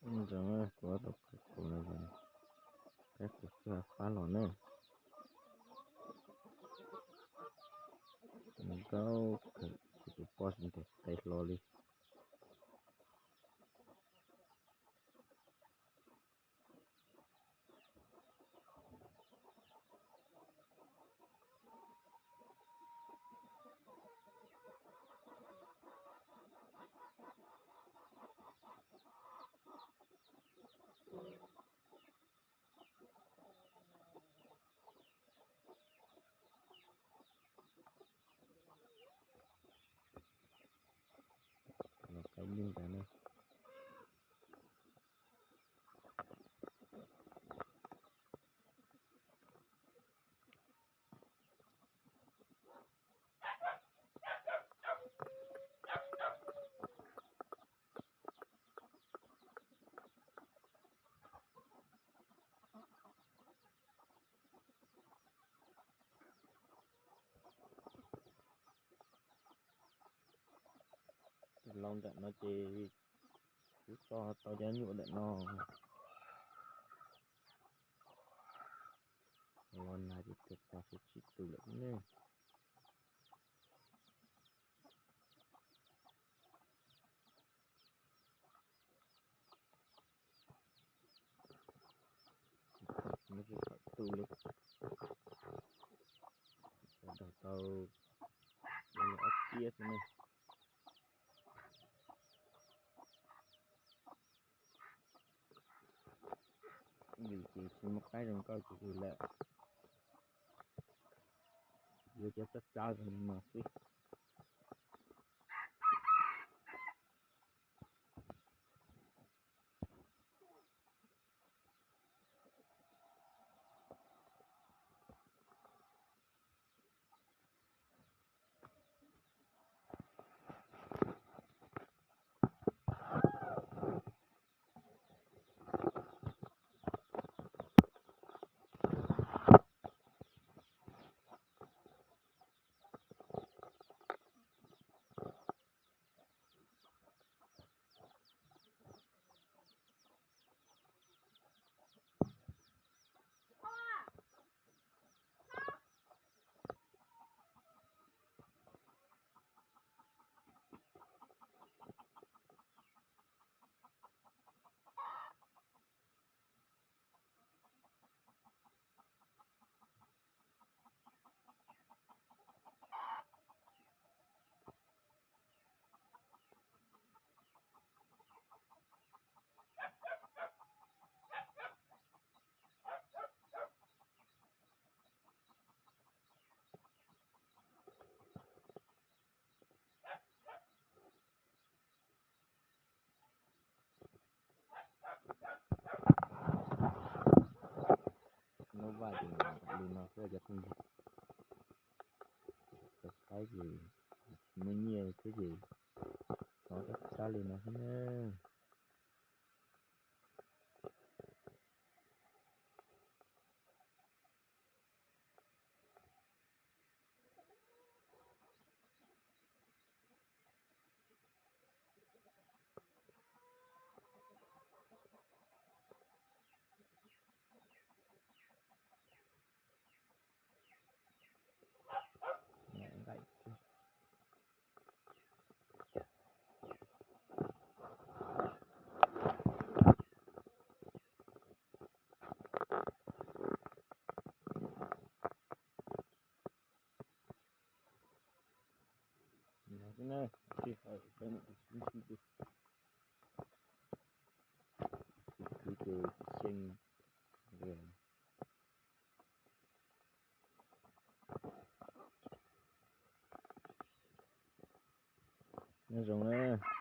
Zoo, kuv ob tug qhaib qus no, qhaib qus txawj fab los na. Nkauj kawg, kuv tus poj nteg qe hlo li. Los qaib nyuj tas na. Los ntawm no ces kuv tso tau cov nyuj ntawm no. Los nag ces tuag tag xwb tsis tu lawm ne. Nws tsis tau tu li, tau tau ob kiab xwb ne. Vim ces tsis muaj qaib zoo nkauj ces yus lam yuav cov tsab tsab zoo li no xwb. Lub vaj ces li no xwb cov phooj ywg. Cov qaib ces tsis muaj nyiaj thiab ces tov tsab tsab li no xwb na. Kwv ces xyeej. Nyob zoo na.